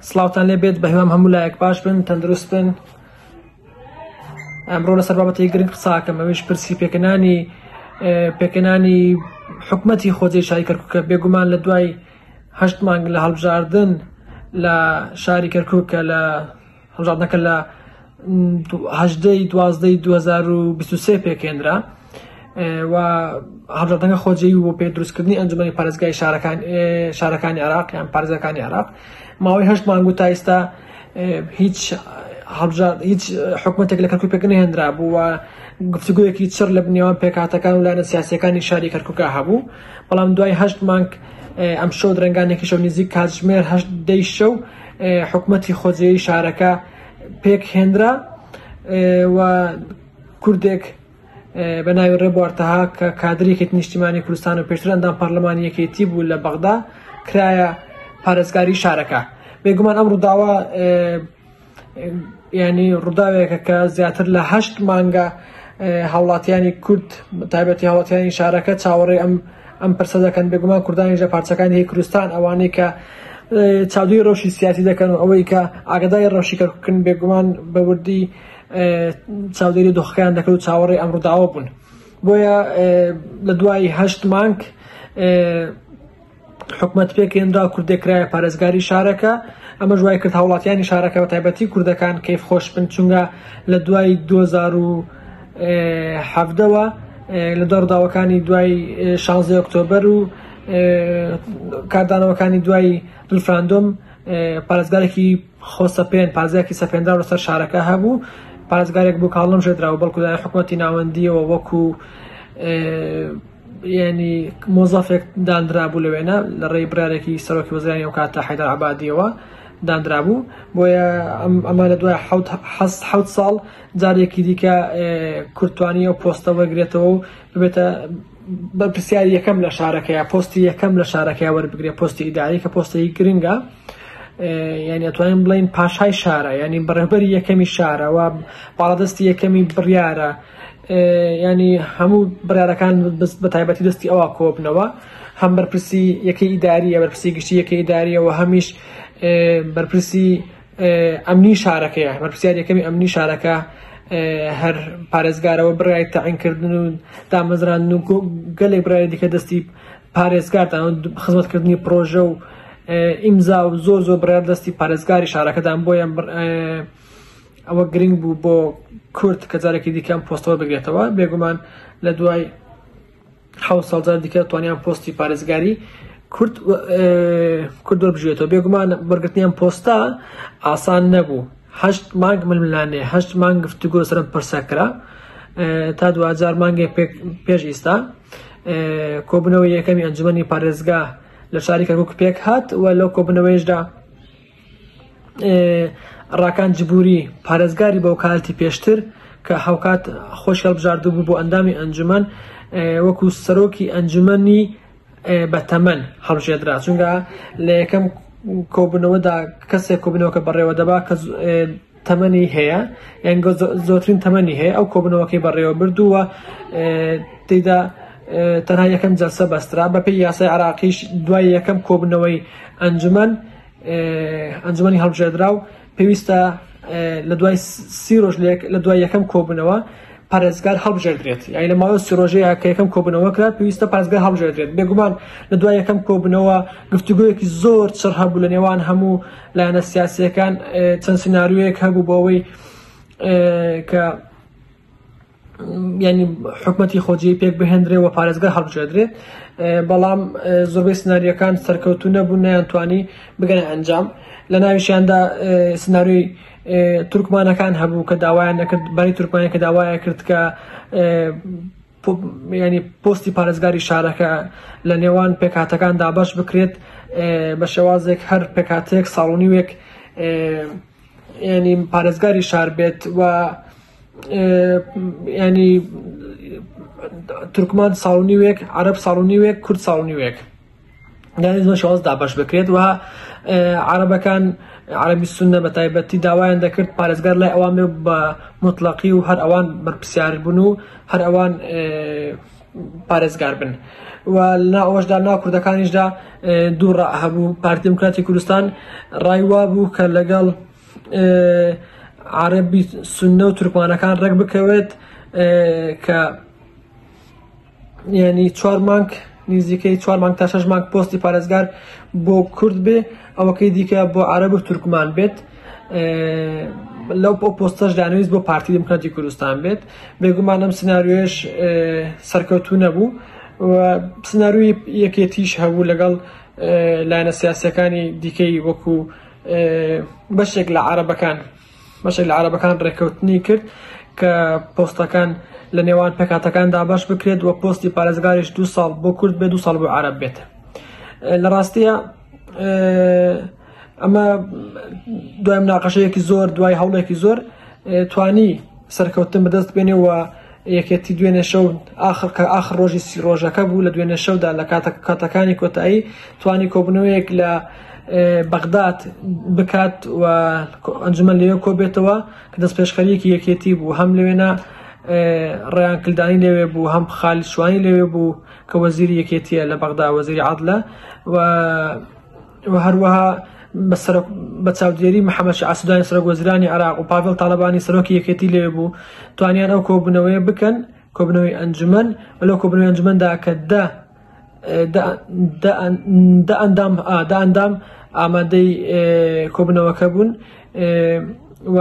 سڵاوتان لێ بێت، بەهیوام هەموو لایەک باش بن، تەندروست بن. ئەمڕۆ لەسەر بابەتێکی گرنگ قساکەم، ئەویش پرسی پێکهێنانی حکومەتی خۆجێی شاری کەرکووکە. بێگومان لە دوای 8 مانگ لە هەڵبژاردن لە شاری کەرکووک کە لە هەڵبژاردنەکە لە هەژدەی دوازدەی 2023 پێکهێنرا و هەڵبژاردنەکە خۆجێی بۆ پێ دروستکردنی ئەنجومەنی پارێزگای شارەکانی عێراق یان پارێزگاکانی عێراق ماوەی 8 مانگ و تا ئێستا هیچ هیچ حکومەتێک لە کەرکوک پێک نەهێنرا بوو و گفتوگۆیەکی چڕ لە نێوان پێکهاتەکان و لایەنە سیاسیەکانی شاری کەرکوکا هەبوو، بەڵام دوای 8 مانگ ئەم شەو درەنگانێکی شەو نزیک کاتژمێر 8 دەی شەو حکومەتی خۆجێی شارەکە پێک هێنرا و کوردێک بە ناوی ڕێبوار تەها کە کادری یەکێتی نیشتیمانی کوردستان و پێشتر ئەندام پەرلەمانی یەکێتی بوو لە بەغدا کرایە پارێزگاری شارەکە. بێگومان ئەم ڕووداوە ینی ڕووداوێکە کە زیاتر لە 8 مانگە هاوڵاتیانی کورد تایبەتی هاوڵاتیانی شارەکە چاوەڕێ ئەم پرسە دەکەن. بێگومان کوردانیش لە پارچەکانی هی کوردستان ئەوانەی کە چاودێری ڕەوشی سیاسی دەکەن و ئەوەی کە ئاگاداری ڕەوشی کەرکوکن بێگومان بە وردی چاودێری دۆخەکەیان دەکرد و چاوەڕێی ئەم ڕووداوە بوون. بۆیە لە دوای 8 مانگ حکومەت پێکهێنرا و کوردێک کرایە پارێزگاری شارەکە. ئەمەش وای کرد هاوڵاتیانی شارەکە بە تایبەتی کوردەکان کەیف خۆش بن، چونکە لە دوای 2017ەوە لە دوای ڕووداوەکانی دوای 16 ئۆکتۆبەر و کاردانەوەکانی دوای ریفراندۆم پارێزگارێکی خۆسەپێن، پارێزگارێکی سەپێنراو لەسەر شارەکە هەبوو، پارێزگارێک بوو کە هەڵنەبژێردراوە بەڵکو لەلایەن حکومەتی ناوەندیەوە وەکو ینی مۆزەفێک دانرابوو لە وێنە لە ڕێی بڕیارێکی سەرۆکی وەزیرانی ئەو کاتە حەیدەر عەبادیەوە دانرابوو. بۆیە ئەمە لە دوای 7 ساڵ جارێکی دیکە کورد توانی ئەو پۆستە وەرگرێتەوە و ببێتە بەرپرسیاری یەکەم لە شارەکەیە، پۆستی یەکەم لە شارەکەی وەربگرێ، پۆستی ئیداری کە پۆستێکی گرنگە. یعنی ئەتوانین بڵێین پاشای شارە، یعنی بەڕێوەبەری یەکەمی شارە و باڵادەستی یەکەمی بڕیارە، ینی هەموو بڕیارەکان بە تایبەتی دەستی ئەوە کۆبنەوە، هەم بەرپرسی یەکەی ئیداریە، بەرپرسی گشتی یەکەی ئیداریە و هەمیش بەرپرسی ئەمنی شارەکەیە. بەرپرسیار یەکەمی ئەمنی شارەکە هەر پارێزگارەوە بڕیاری تەعینکردن و دامەزراندن و گەلێک بڕیاری دیکە دەستی پارێزگاردان و خزمەتکردنی پرۆژە و ئیمزا و زۆر زۆر بڕیار دەستی پارێزگاری شارەکەدان. بۆیە ئەوە گرنگ بوو بۆ کورد کە جارێکی دیکە ئەم پۆستەوە بگرێتەوە. بێگومان لە دوای 7 ساڵ جار دیکە توانیان پۆستی پارێزگاری کورد وەربژێتەوە. بێگومان وەرگرتنی ئەم پۆستە ئاسان نەبوو، 8 مانگ ململانێ، 8 مانگ گفتوگۆ لەسەر ئەم پرسە کرا تا دواجار مانگێک پێش ئیستا کۆبوونەوەی یەکەمی ئەنجومەنی پارێزگا لە شاری کەرکوک پێک هات و لەو کۆبوونەوەیشدا ڕاکان جبوری پارێزگاری بە وەکالەتی پێشتر کە هاوکات خۆشی هەڵبژاردوو بوو بۆ ئەندامی ئەنجومەن وەکو سەرۆکی ئەنجومەنی بەتەمەن هەڵبژێردرا، چونکە لە یەکەم کۆبوونەوەدا کەسێک کۆبوونەوەکە بەڕێوە دەبا کە تەمەنی هەیە یان زۆرترین تەمەنی هەیە، ئەو کۆبوونەوەکەی بەڕێوە بردووە تێدا تەنها یەکەم جەلسە بەسترا. بەپێی یاسای عراقیش دوای یەکەم کۆبوونەوەی ئەنجومەنی هەڵبژێردراو پێویستە لە دوای 30 ڕۆژ لە دوای یەکەم کۆبوونەوە پارێزگار هەڵبژێردرێت، یعنی لە ماوەی 30 ڕۆژەیە کە یەکەم کۆبوونەوە کرا پێویستە پارێزگار هەڵبژێردرێت. بێگومان لە دوای یەکەم کۆبوونەوە گفتوگۆیەکی زۆر چڕ هەبوو لە نێوان هەموو لایەنە سیاسیەکان، چەند سیناریۆیەک هەبوو بۆ ئەوەی کە ینی حکومەتی خۆجێی پێک بهێندرێ و پارێزگار هەڵبژێردرێت، بەڵام زۆربەی سناریەکان سەرکەوتوو نەبوو، نەیانتوانی بگەنە ئەنجام. لە ناویشیاندا سناریۆی تورکمانەکان هەبوو کە داوایان نەکرد، بەری تورکمانە کە داوایە کرد کە ینی پۆستی پارێزگاری شارەکە لە نێوان پێکهاتەکان دابەش بکرێت بە شێوازێک هەر پێکهاتەیەک ساڵ و نیوێک ینی پارێزگاری شار بێت و ینی تورکمان ساڵ و نیوێک، عەرەب ساڵ و نیوێک، کورد ساڵ و نیوێک، یعنی زۆر شێواز دابەش بکرێت. و عەرەبەکان، عەرەبی سوننە بە تایبەتی داوایان دەکرد پارێزگار لای ئەوان بێ بە مطلقی و هەر ئەوان بەرپرسیار بوون و هەر ئەوان پارێزگار بن و لە ئەوەشدا ناو کوردەکانیشدا دوو ڕا هەبوو. پارتی دیموکراتی کوردستان ڕای وابوو کە لەگەڵ عەرەبی سوننە و تورکمانەکان ڕێک بکەوێت کە یعنی چوار مانگ نزیکەی چوار مانگ تا شەش مانگ پۆستی پارێزگار بۆ کورد بێ، ئەوەکەی دیکە بۆ عەرەب و تورکمان بێت. لەو پۆستەش دانویست بۆ پارتی دیموکراتی کوردستان بێت. بێگومان ئەم سناریۆیەش سەرکەوتوو نەبوو و سناریۆی یەکێتیش هەبوو لەگەڵ لایەنە سیاسیەکانی دیکەی وەکو بەشێک لە عەرەبەکان بەشێک لە عەرەبەکان ڕێککەوتنی کرد کە پۆستەکان لە نێوان پێکهاتەکان دابەش بکرێت و پۆستی پارێزگاریش دوو ساڵ بۆ کورد بێت دوو ساڵ بۆ عەرەب بێت. لە ڕاستیە ئەمە دوای مناقەشەیەکی زۆر دوای هەوڵێکی زۆر توانی سەرکەوتن بەدەست بێنێ و یەکێتی دوێنێ شەو ئاخر کە ئاخر ڕۆژی سی ڕۆژەکە بوو لە دوێنێ شەودا لە کاتەکانی کۆتایی توانی کۆبوونەوەیەک لە بەغداد بکات و ئەنجومەن لەوێ کۆبێتەوە کە دەستپێشخەریەکی یەکێتی بوو، هەم لەوێنە ڕێیان کلدانی لەوێ بوو، هەم خالید شوانی لەوێ بوو کە وەزیری یەکێتیە لە بەغدا، وەزیری عەدلە و و هەروەها بە چاودێری محەممەد شیعە سودانی سەرۆک وەزیرانی عێراق و پاڤێڵ تاڵەبانی سەرۆکی یەکێتی لەوێ بوو، توانیان ئەو کۆبوونەوەیە بکەن، کۆبوونەوەی ئەنجومەن و لەو کۆبوونەوەی ئەنجومەندا کە دە دە ئەندام دە ئەندام ئامادەی کۆبوونەوەکە بوون و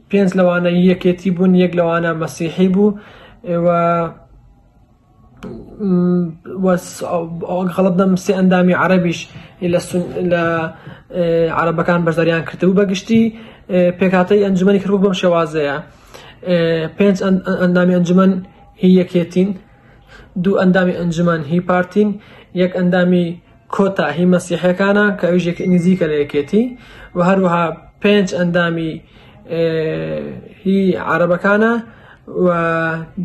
پێنج لەوانە یەکێتی بوون، یەک لەوانە مەسیحی بوو و غەڵەت نەم سێ ئەندامی عەرەبیش لە عەرەبەکان بەشداریان کردبوو. بە گشتی پێکهاتەی ئەنجومەنی کەرکوک بەم شێوازەیە، پێنج ئەندامی ئەنجومەن هی یەکێتین، دوو ئەندامی ئەنجومەن هی پارتین، یەک ئەندامی کۆتا هی مەسیحیەکانە کە ئەویش نزیکە لە یەکێتی و هەروەها پێنج ئەندامی هی عەرەبەکانە و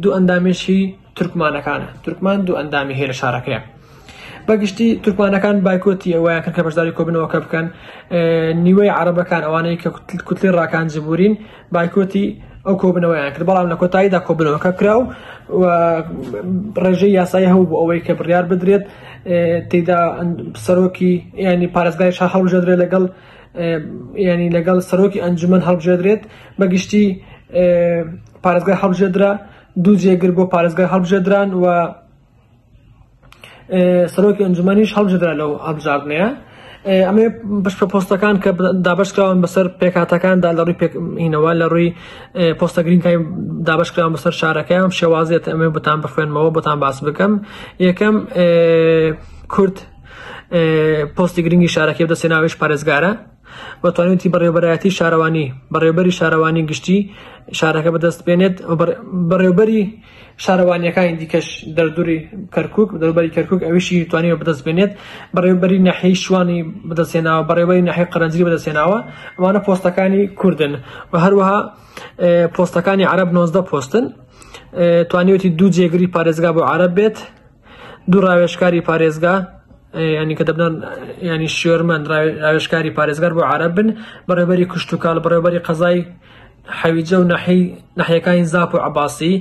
دوو ئەندامیش هی تورکمانەکانە. تورکمان دوو ئەندامی هەیە لە شارەکەیە. بەگشتی تورکمانەکان بایکۆتی ئەوەیان کرد کە بەشداری کۆبنەوەکە بکەن. نیوەی عەرەبەکان ئەوانەی کە کوتلی ڕاکان جبورین بایکۆتی ئەو کۆبنەوەیان کرد، بەڵام لە کۆتاییدا کۆبنەوەکە کرا و ڕێژەی یاسایی هەبوو بۆ ئەوەی کە بڕیار بدرێت تێدا سەرۆکی ینی پارێزگای شار هەڵبژێردرێت لەگەڵ ینی لەگەڵ سەرۆکی ئەنجومەن هەڵبژێردرێت. بەگشتی پارێزگای هەڵبژێردرا، دوو جێگر بۆ پارێزگای هەڵبژێردران و سەرۆکی ئەنجومەنیش هەڵبژێردرا لەو هەڵبژاردنەیە. ئەمێ بەش بە پۆستەکان کە دابەشکراون بەسەر پێکهاتەکاندا لە ڕووی پێکینەوە لە ڕووی پۆستە گرینگەکانی دابەشکراون بەسەر شارەکە ئەم شێوازێت ئەمێ بۆتان بخوێنمەوە بۆتان باس بکەم. یەکەم کورد پۆستی گرنگی شارەکەی بەدەستهێنا ئەویش پارێزگارە و توانیویەتی بەڕێوەبەرایەتی شارەوانی بەڕێوەبەری شارەوانی گشتی شارەکە بەدەست بێنێت و بەڕێوەبەری شارەوانیەکانی دیکەش دەردوری کەرکک دەروبەری کەرکک ئەویشی توانیوە بەدەست بێنێت. بەڕێوەبەری ناحیەی شوانی بەدەستهێناوە، بەڕێوەبەری ناحیەی قەرەنجری بەدەستهێناوە. ئەوانە پۆستەکانی کوردن و هەروەها پۆستەکانی عەرەب 19 پۆستن. توانیوەتی دوو جێگری پارێزگا بۆ عەرەب بێت، دوو ڕاوێژکاری پارێزگا ینی کە دەبنە ینی شێرمەند ڕاوێژکاری پارێزگار بۆ عەرەب بن، بەڕێوەبەری کشتوکاڵ، بەڕێوەبەری قەزای حەویجە و ناحیەی ناحیەکانی زاپ و عەباسی،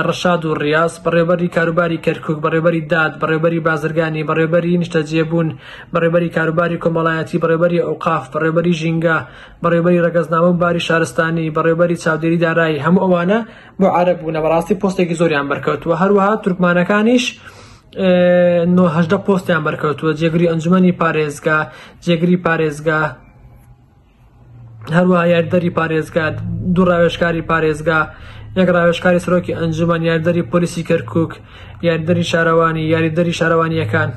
ڕەشاد و ڕیاز، بەڕێوەبەری کاروباری کەرکوک، بەڕێوەبەری داد، بەڕێوەبەری بازرگانی، بەڕێوەبەری نیشتەجێبوون، بەڕێوەبەری کاروباری کۆمەڵایەتی، بەڕێوەبەری ئەوقاف، بەڕێوەبەری ژینگە، بەڕێوەبەری ڕەگەزنامە و باری شارستانی، بەڕێوەبەری چاودێری دارایی، هەموو ئەوانە بۆ عەرەب بوونە. بەڕاستی پۆستێکی زۆریان بەرکەوتووە. هەروەها تورکمانەکانیش نۆ هەژدە پۆستیان بەرکەوتووە، جێگری ئەنجومەنی پارێزگا، جێگری پارێزگا، هەروەها یاریدەری پارێزگا، دوو ڕاوێژکاری پارێزگا، یەک ڕاوێژکاری سەرۆکی ئەنجومەن، یاریدەری پۆلیسی کەرکوک، یاریدەری شارەوانی، یاریدەری شارەوانییەکان.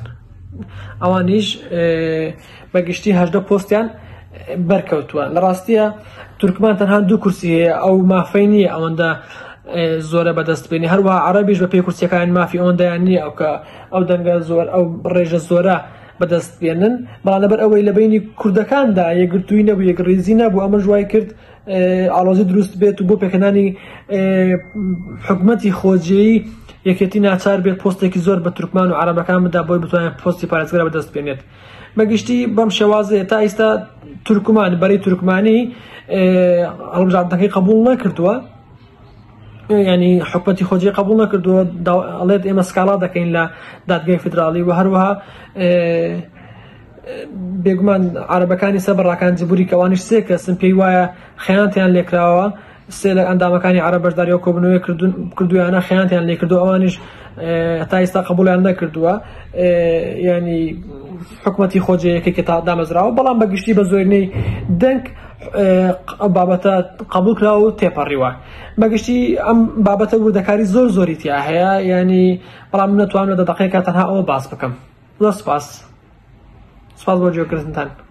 ئەوانیش بە گشتی هەژدە پۆستیان بەرکەوتووە. لە ڕاستیە تورکمان تەنها دوو کورسی هەیە، ئەو مافەی نییە ئەوەندە زۆرە بەدەست بێنێ. هەروەها عەرەبیش بە پێی کورسیەکان مافی ئەوەندەیان نییە ئەو کە ئەو دەنگە زۆر ئەو ڕێژە زۆرە بەدەست بێنن. بەڵام لەبەر ئەوەی لە بەینی کوردەکاندا یەکگرتووی نەبوو، یەکڕیزی نەبوو، ئەمەش وای کرد ئاڵۆزی دروست بێت و بۆ پێکهێنانی حکومەتی خۆجێیی یەکێتی ناچار بێت پۆستێکی زۆر بە تورکمان و عەرەبەکان بدا بۆی بتوانێت پۆستی پارێزگار بەدەست بێنێت. بەگشتی بەم شێوازەیە تا ئیستا تورکمان بەرەی تورکمانی هەڵبژاردنەکەی قبوڵ نەکردووە. ینی حکومەتی خۆجێ قبول نەکردووە، ئەڵێت ئێمە سکاڵا دەکەین لە دادگای فیدراڵی و هەروەها بێگومان عەرەبەکانی سەر بە ڕاکان جبوری کەوانیش سێ کەسن پێی وایە خیانەتیان لێکراوە، سێ لە ئەندامەکانی عەرەب بەشداری ئەو کۆبوونەوەی کردویانە خیانەتیان لێکردو، ئەوانیش تا ئێستا قبولیان نەکردووە. ینی حکومەتی خۆجێیەکەی کە تا دامەزراوە، بەڵام بە گشتی بە زۆرینەی دەنگ ئەو بابەتە قبول کرا و تێپەڕیوە. بەگشتی ئەم بابەتە وردەکاری زۆر زۆری تیا هەیە، ینی بەڵام من نەتوانم لە دە دەقەیەکا تەنها ئەوە باس بکەم. زۆر سپاس، سپاس بۆ گوێگرتنتان.